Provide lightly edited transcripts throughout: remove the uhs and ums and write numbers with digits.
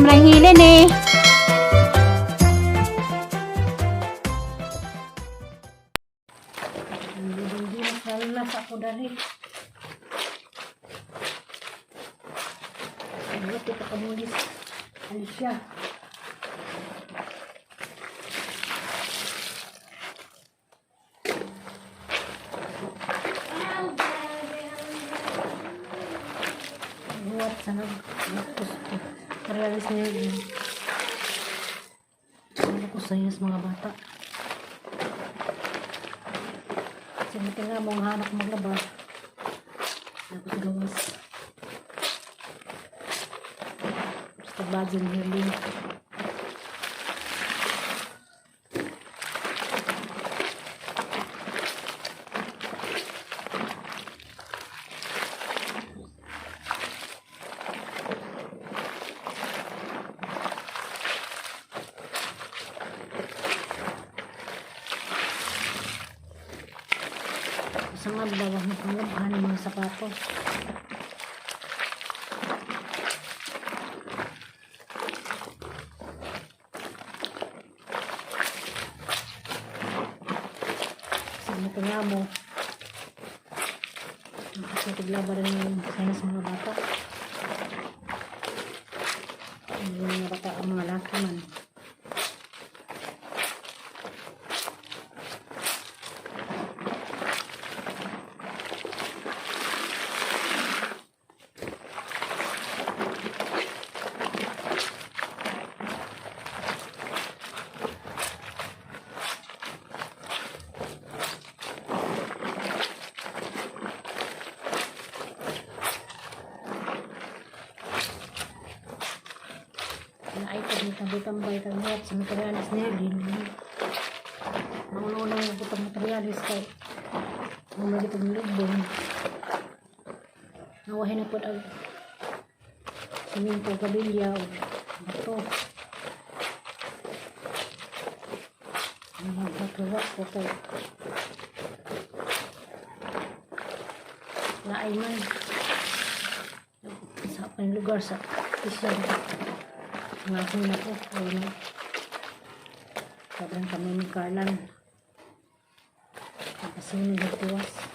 Sobrang hilin eh. Hindi na sala sa ako dali. Buti pa kamulis. Alicia. Buhat sa nag-tapos ko. Materialis niya yun. Ano ko sa inyo sa mga bata. Kasi nga mong hanap maglaba. Tapos gawas. Basta bagong hiling. Sa nga bawah mo panglabhan ng mga sapatos. Sa mga nga mo. Kasi tiglaba rin yung sana sa mga bata. Yung mga bata, ang mga laki man. Naay pa din tambay-tambay tagbuhat sa materialis niya din. Mauna-una yung putang materialis kay ang magitong lubong. Nawahin na po ang siminto, gabilya, o bato. Ang magkatuwa ko kay naay man sa panlugar sa isang nga ako na ko. Ayun na. Sobrang kami ni Carlan. Tapos yun, nagtiwas.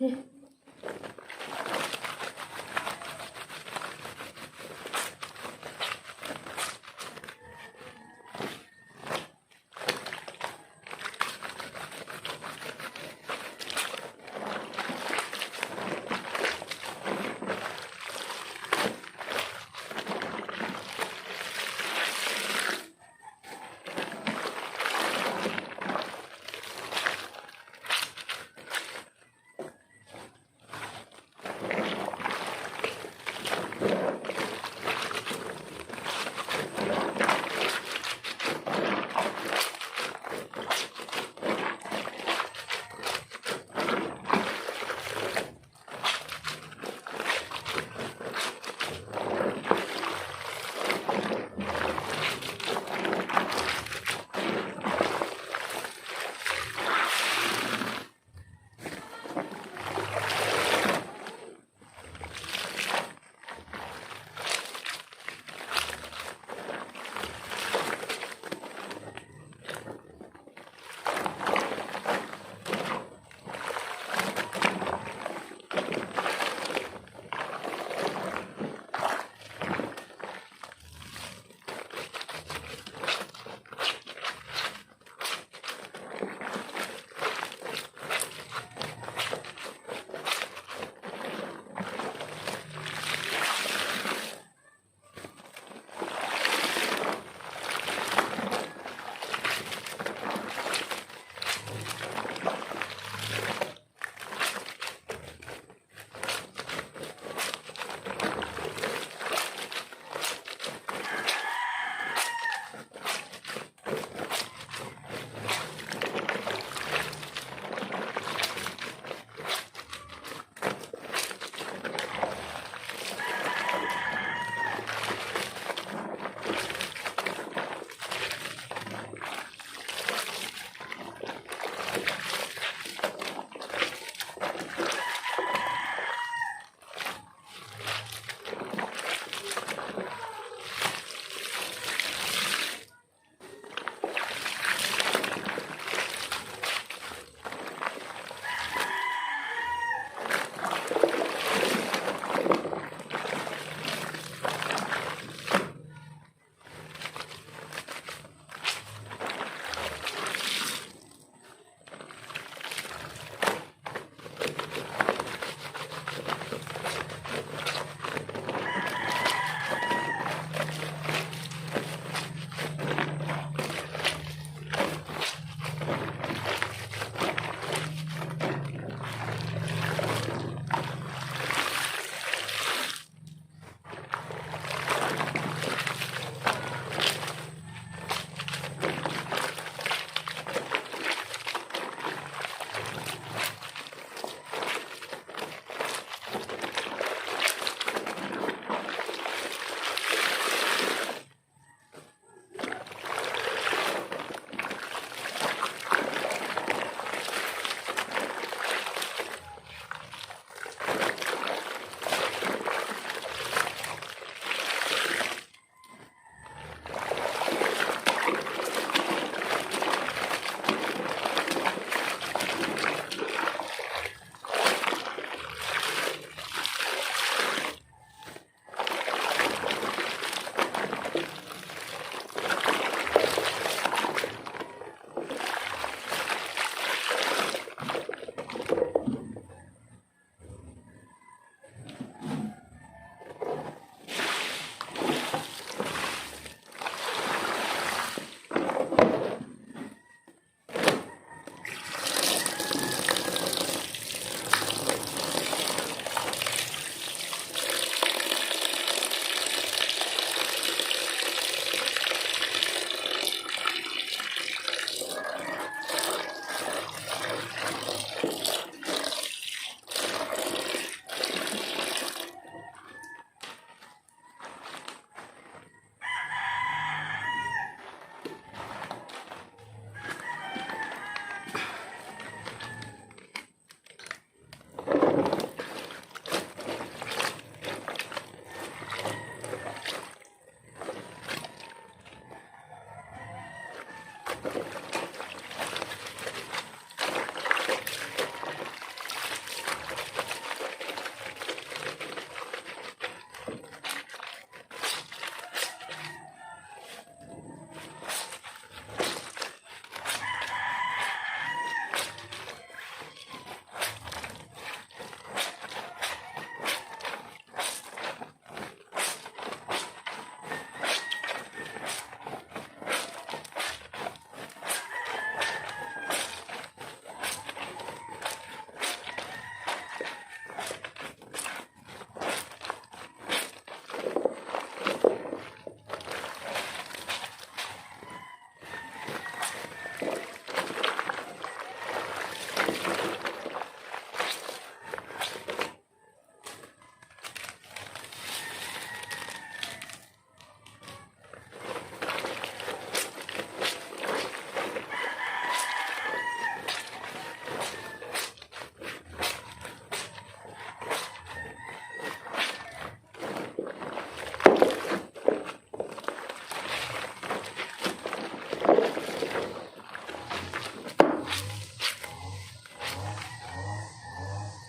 Eh.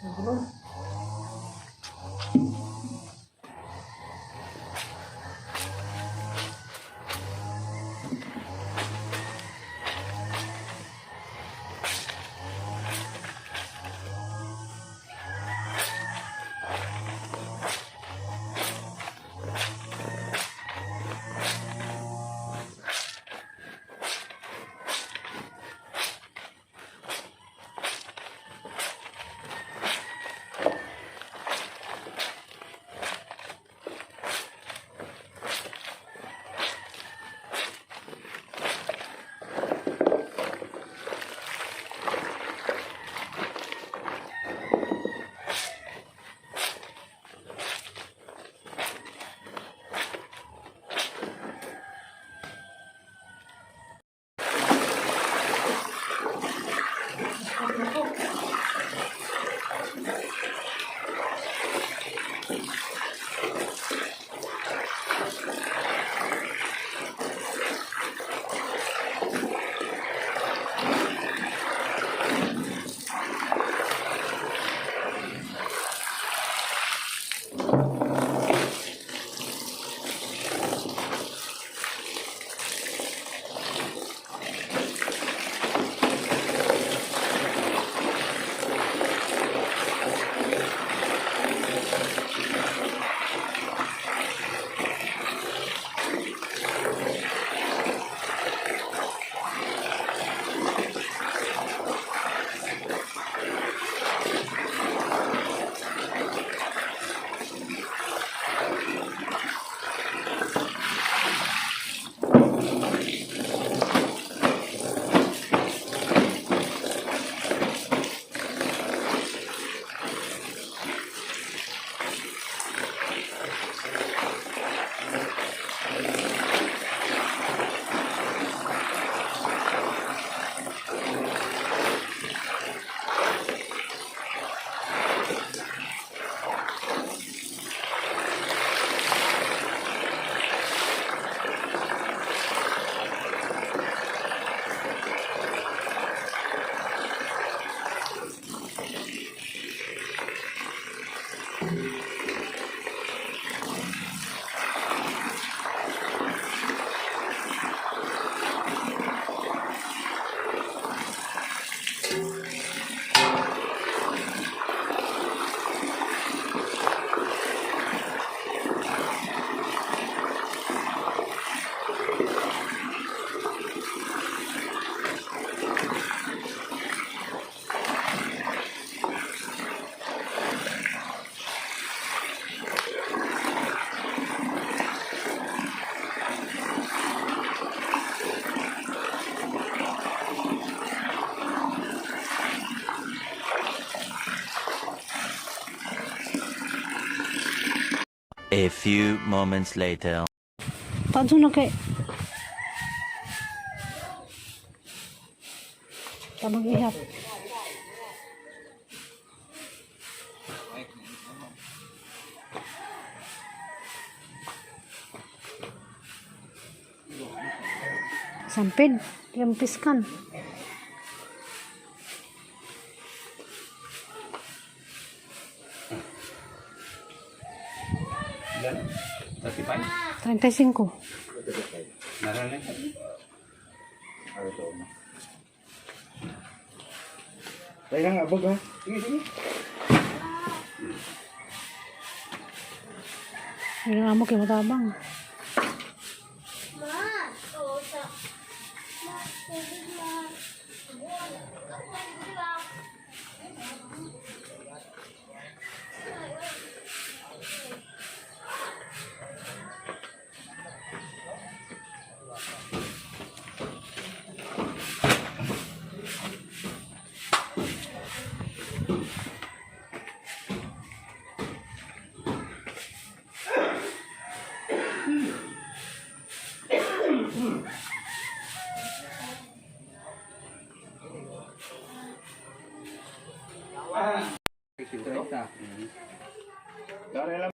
Siguro. A few moments later. Tanso na kay. Tabang ihap. Sampid. Yung piskan. Ilan? 35? 35. Naralan. Ano to? Tayo lang, abog ha. Sige, sige. Yung amo kay matabang. Ma, oo, sa... Ma, tubig, ma. Kapuan, di ba? 30. Dari lang.